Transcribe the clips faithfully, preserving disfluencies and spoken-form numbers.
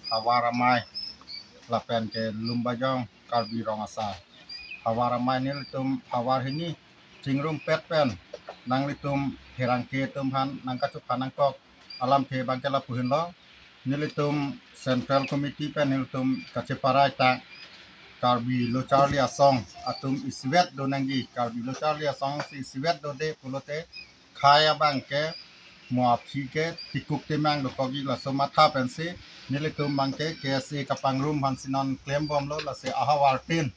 Havar Amei lapen ke Lumbajong Karbi Rong Asar. Havar Amei nelitum havar hini chingrumpet pen nanglitum pherangke atum aphan nangkachupha nangkok alamthe abangke lapu henlo. Nelitum Central Committee pen nelitum kacheparai ta Karbi Lo Charli Asong atum isivet do nangji, Karbi Lo Charli Asong si isivet dode pulote khei abangke mo aphi ke tikuk temang dokokji, laso matha pensi nelitum abangke K S A kapangrum aphansi non klembomlo. Lasi ahavar tin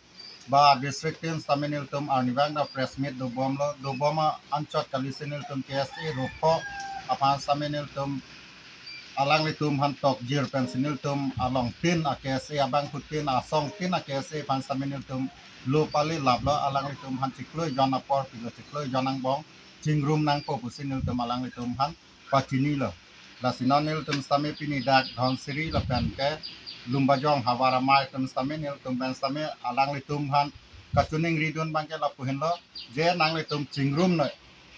ba district tin sitame nelitum arnivang ta press meet dobomlo, dobom anchot kalisi nelitum K S A ropho aphan sitame nelitum alanglitum aphan tokjir pensi nelitum along tin a K S A abangphu tin asong tin a K S A aphan sitame nelitum lo pali laplo, alanglitum aphan chiklo jon apor pilo, chiklo jon angbong chingrum nangpo pusi nelitum alanglitum aphan pachinilo. Lasi non nelitum sitame pini dak Dhansiri lapen ke Lumbajong Havar Amei atum sitame nelitum pen sitame alanglitum aphan kachiningridun abangke lapu henlo, je nanglitum chingrum noi,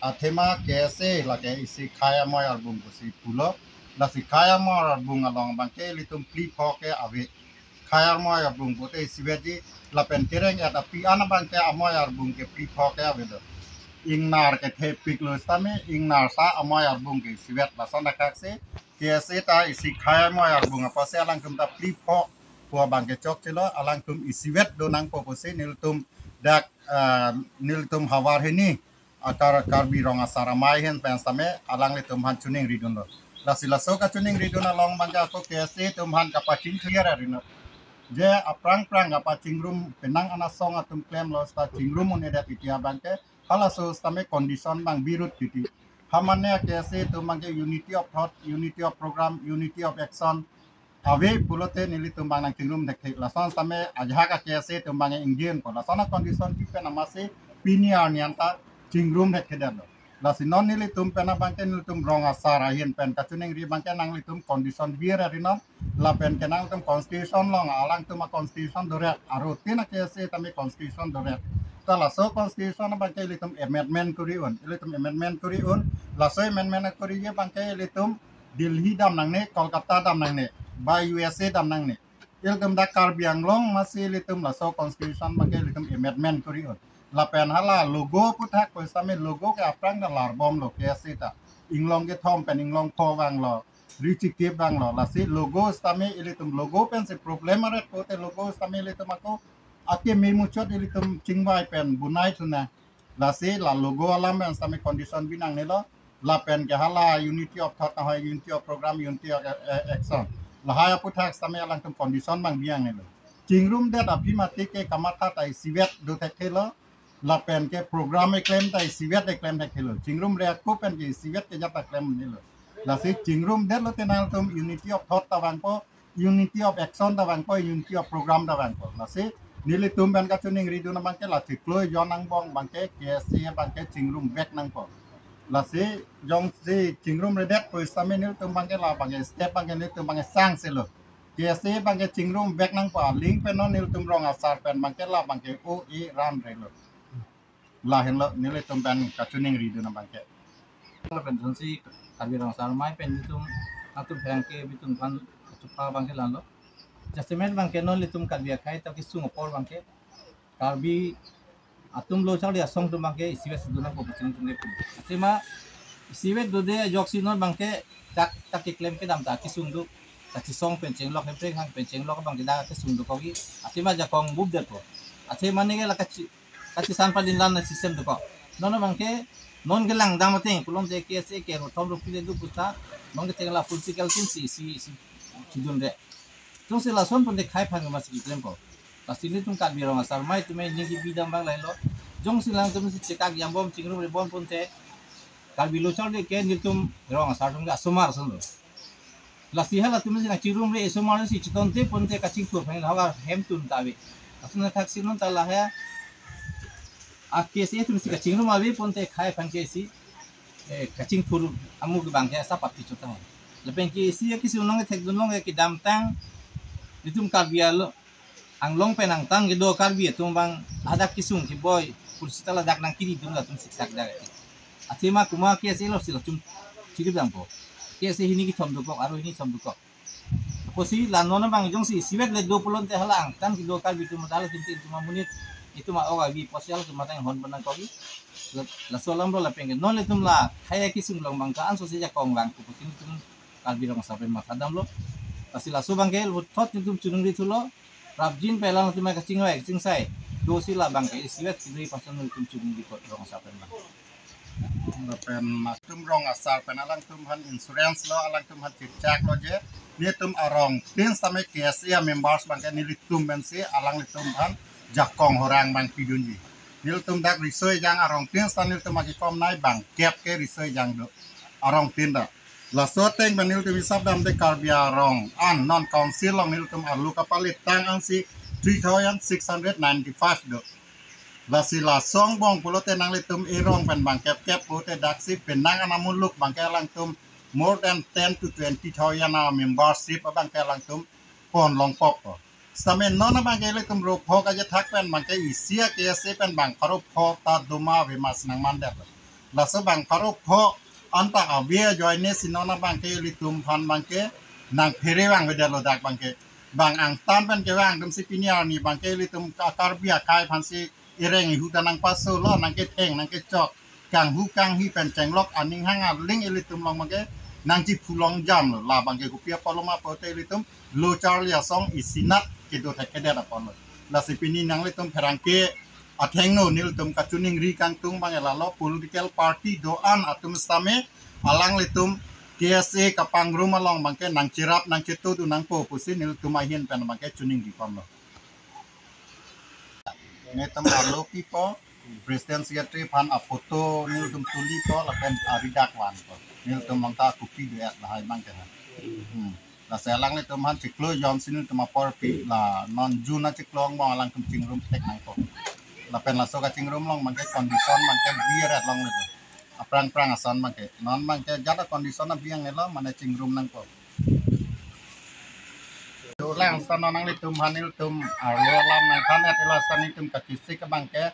athema K S A lake isi khei amoi arbung pusi pulo. Lasi khei amoi arbung along abangke ilitum phli pho ke ave. Khei amoi arbung pute isivetji, lapen kereng-et api an abangke amoi arbung ke phli pho ke avelo. Ingnar ke thepiklo sitame ingnar sa amoi arbung ke isivet, lason akaksi K S A ta isi khei amoi arbung apotsi alangtum ta phli pho pu abangke chokchelo, alangtum isivet do nangpo pusi nelitum dak, ah, nelitum havar hini akar Karbi Rong Asar Amei ahin pen sitame alanglitum aphan chiningridunlo. Lasi laso kachiningridun along abangke ako K S A atum aphan kapachingthir arinot, je aphrang phrang kapachingrum penang an asong atum klemlo sita chingrum un-edet titi abangke halaso sitame condition abang birut titi. Hamane K S A atum abangke unity of thought, unity of program, unity of action ave pulote nelitum abang nangchingrum thekthe. Lason sitame ajahak a K S A atum abang ingdin ko. Lason a condition kipen amatsi pini arni anta chingrum thekthedetlo. Lasi non nelitum pen abangke nelitum Rong Asar ahin pen kachiningri abangke nanglitum condition bir arinon, lapen ke nanglitum constitution along alangtum a constitution doret, aro tin a K S A tame constitution doret. Ta laso constitution abangke ilitum amendment kori un, ilitum amendment kori un, laso amendment koriji abangke ilitum Delhi dam nangne, Kolkata dam nangne, ba U S A dam nangne. Ilitum dak Karbi Anglong amatsi ilitum laso constitution abangke ilitum amendment kori un. Lapen hala logo aphuthak ko sitame logo ke aphrang ta larbomlo K S A ta. Inglong kethom pen inglong pho vanglo, richikip vanglo. Lasi logo sitame ilitum logo pensi problem aret pute logo sitame ilitum ako akeme muchot ilitum chingvai pen bunai thu nang. Lasi la logo alam pen sitame condition bi nangnelo. Lapen ke hala unity of thought nahoi, unity of program, unity of, eh, eh, action. Lahai aphuthak sitame alangtum condition abang bi nangnelo. Chingrumdet aphi mati ke kamatha ta isivet do thekthelo. Lapen ke program keklem ta isivet keklem thekthelo. Chingrumre ako pen ke isivet kejat ta klemnelo. Lasi chingrumdetlo te nangtum unity of thought ta vangpo, unity of action ta vangpo, unity of program ta vangpo. Lasi nelitum pen kachiningridun abangke la chiklo jon angbong abangke K S A abangke chingrumvek nangpo. Lasi jongsi chingrumredet pu sitame nelitum abangke la abangke step abangke nelitum abangke sangselo. K S A abangke chingrumvek nangpo, aling pen non nelitum Rong Asar pen abangke la abangke o e ran relo. Lahenlo nelitum pen kachiningridun abangke. Lapen jongsi Karbi Rong Asar Amei pen nelitum atum pherangke atum aphan kachupha abangke lalo. Jasemet abangke non nelitum Karbi akhei ta kesung apor abangke Karbi atum Lo Charli Asong atum abangke isivet si dun nangpo pu chingthum ke pu. Athema isivet dode ajoksi non abangke tak tak keklem kedam ta kesung do. Kachisong pen chenglok, hemprek hang pen chenglok abangke dak kesung dokokji. Athema jakong bubdet po. Athema neke la kachi kachisan padin lan na system dokok. Non abangke non kelang dam ateng pulote K S A ke rothom ro pile do puta non ke chengla political team si si si chidunre. Jongsi lason pute khei aphan amatsi klempo. Lasi nelitum Karbi Rong Asar Amei atum aning kebi dam abang lahenlo. Jongsi alangtum si chekak jambom chingrumrebom pute Karbi Lo Charli ke nelitum Rong Asar atum ke asomar asonlo. Lasi halatum si nangchingrumre asomar si chitonte pute kachingthur aphan havar hem tun ta ave. Lason athaksi non ta lahai a K S A atum si kachingrum ave pute khei aphan ke si, eh, kachingthur amu ke abangke asap api chota. Lapen ke si ya kisi unong thekdun long ya kedamtang nelitum Karbi alo Anglong pen angtan kedo Karbi atum abang hadak kesung keboi, pusi ta ladak nangkiri dun latum siksak dak. Athema kuma KSA lo si latum chiri dampo. KSA hini kethom dokok, aro hini thom dokok. Pusi la non abang jongsi isivet le do pulote hala angtan kedo Karbi atum ta halatum tin atum amonit, itum a-ok abi pusi halatum matang hon pen nangkok-i. La-, laso alam lo lapen ke non ilitum la khei akesung along abang ka-an so si jakong lang pu pusi ilitum Karbi Rong Asar pen mathadamlo. Lasi laso abang ke puthot ilitum choningri thulo. Prapjin pen alangtum kachingvai kachingsai do si la abang ke isivet kedui pasan ilitum choningri kot Rong Asar pen abang. Lapen atum Rong Asar pen alangtum aphan insurance lo, alangtum aphan chechak lo je nelitum arongtin sitame KSA members abang ke nelitum pensi alanglitum aphan jakong horang abang pidunji. Nelitum dak riso ejang, arongtin sita nelitum akekom nai bangkep ke riso ejang do, arongtin ta. Laso ateng pen nelitum hisap damde Karbi arong an non council along nelitum arlo kapalitang ansi three thousand six hundred ninety-five do. Lasi laso angbong pulote nanglitum erong pen bangkep kep pulote daksi penang an amuluk abang ke alangtum more than ten to twenty thousand a membership abang ke alangtum pon longpok ko. Sitame non abang ke ilitum ro pho kajethak pen abang ke isi a-KSA pen bang pharo pho ta doma ave ma si nangmandet. Laso bang pharo pho anta ave ajoine si non abang ke ilitum aphan abang ke nangphere vangvedet lo dak abang ke. Bang angtan pen kevang atum si pini arni abang ke ilitum ka-, Karbi akhei aphan si ireng ihu ta nangpaso lo, nangketheng nangkechok, kanghu kanghi pen chenglok aning hang aling ilitum along abang ke nangchiphu longjam lo. La abang ke kopi apotlo ma pulote ilitum lo charli asong isinat kedo thekthedet apotlo. Lasi pini nanglitum pherangke athengno nelitum kachoningri kangtung abang ke lalo, political party do-an atum sitame alanglitum KSA kapangrum along abang ke nangcherap nangchetu dun nangpo pusi nelitum ahin pen abang ke choningri ponlo. Nelitum arlo pipo, President Secretary aphan aphoto nelitum tulipo, lapen aridak vanpo. Nelitum along ta kopi do-et lahai abang ke ha. Hmm. Lasi alanglitum aphan chiklo jon si nelitum apor pi, la non June achiklo angbong alangtum chingrum thek nangpo. Lapen laso kachingrum along abang ke condition abang ke biret longle. Aphrang phrang ason abang ke. Non abang ke jada condition abang ke lo mane chingrum nangpo. Dolang sita non nanglitum aphan nelitum arlo alam nangthan-et, ila sita nelitum kachesik abang ke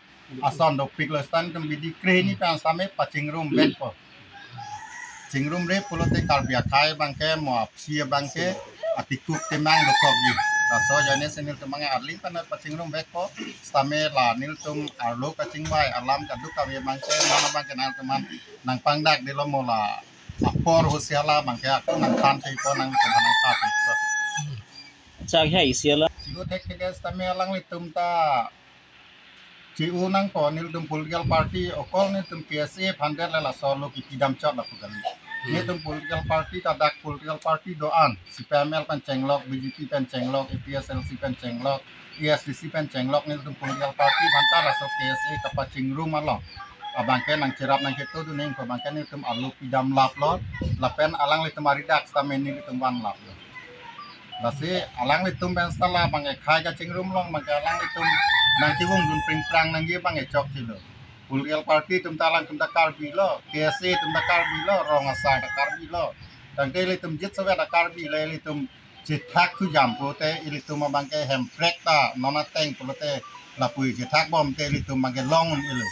ason dopik lo, sita nelitum bidi krehini pen sitame pachingrum vekpo. Chingrumre pulote Karbi akhei abang ke mo aphi abang ke atikuk temang dokokji. Laso ajoine si nelitum abang ke arling pen pachingrum vekpo. Sitame la nelitum arlo kachingvai alam kadokave abang ke non abang ke nangtum aphan nangpangdakdelo, mo la apor ahutsi hala abang ke ako nangthan thekpo, nangtum aphan nangthan thekpo. Chak hai isi alam. Chigo thekthedet sitame alanglitum ta chi-o nangpo, nelitum political party okol nelitum KSA aphan det le laso lo kipidam chot lapu kali. Hmm. Nelitum political party ta dak political party do-an, CPIML pen chenglok, BJP pen chenglok, APHLC pen chenglok, ASDC pen chenglok, nelitum political party aphan ta laso KSA kapachingrum along abang ke nangcherap nangchetu dun nangpo abang ke nelitum arlo pidam laplo, lapen alanglitum aridak sitame nelitum van laplo. Lasi alanglitum pen sita la abang ke khei kachingrum along abang ke alanglitum nangkevung dun pring prang nangji abang ke chokchelo. Political party atum ta alangtum ta Karbi lo, KSA atum ta Karbi lo, Rong Asar ta Karbi lo. Tangte ilitum jit sovet ta Karbi le ilitum chethak thujam pulote ilitum abang ke Hemprek ta non ateng pulote lapu chethak bom te ilitum abang ke long un-elo.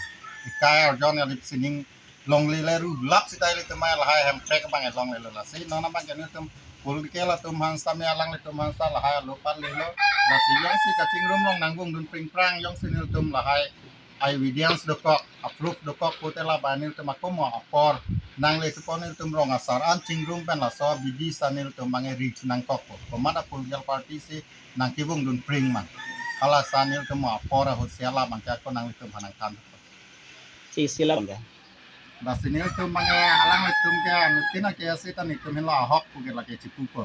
Ekai arjon alip sining longle le ru lap sita ilitum abang lahai Hemprek abang ke longlelo. Lasi non abang ke nelitum political atum aphan sitame alanglitum aphan sita lahai alo pallelo. Lasi jongsi kachingrum along nangvung dun pring prang jongsi nelitum lahai evidence dokok, a-proof dokok pulote la abang nelitum akomo apor nangle thupo, nelitum Rong Asar an chingrum pen laso bidi sita nelitum abang ke ri nangkokpo. Komat a-political party si nangkevung dun pring ma. Hala sita nelitum apor ahutsi hala abang ke ako nanglitum aphan nangthan. Chisi alam ke. Lasi nelitum abang ke alanglitum ke nelitum ke sita nelitum henlo ahok pu ke lake chipupo.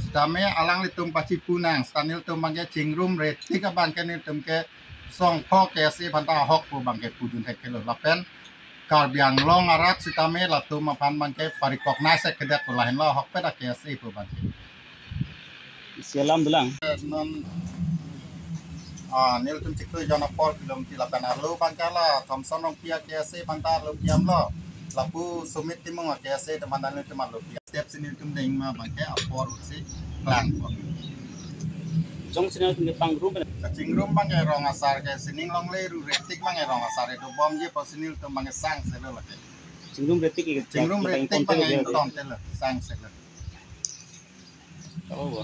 Sitame alanglitum pachipu nang, sita nelitum abang ke chingrumre tik abang ke nelitum ke songpho KSA aphan ta ahok pu abang ke pudun thekthelo. Lapen Karbi Anglong arat sitame latum aphan abang ke pa-recognize thekthedet pu lahenlo ahokpet a-KSA pu abang ke. Isi alam dolang. Non, ah, nelitum chiklo jon apor pilomti lapen arlo abang ke la Thomson Rongpi a-KSA aphan ta arlo pidamlo. Lapu Sumit Timung a-KSA atum aphan ta nelitum arlo pidam. Step si nelitum deng ma abang ke apor si klangpo. Jongsi nangtum ke pangrum pen. Kachingrum abang ke rong asar ke sining longle, ru retik abang ke rong asar ke dobomji apot si nelitum abang ke sang selo lake. Chingrum retik ke chingrum chak retik abang ke ington telo, sang selo. Apa bo?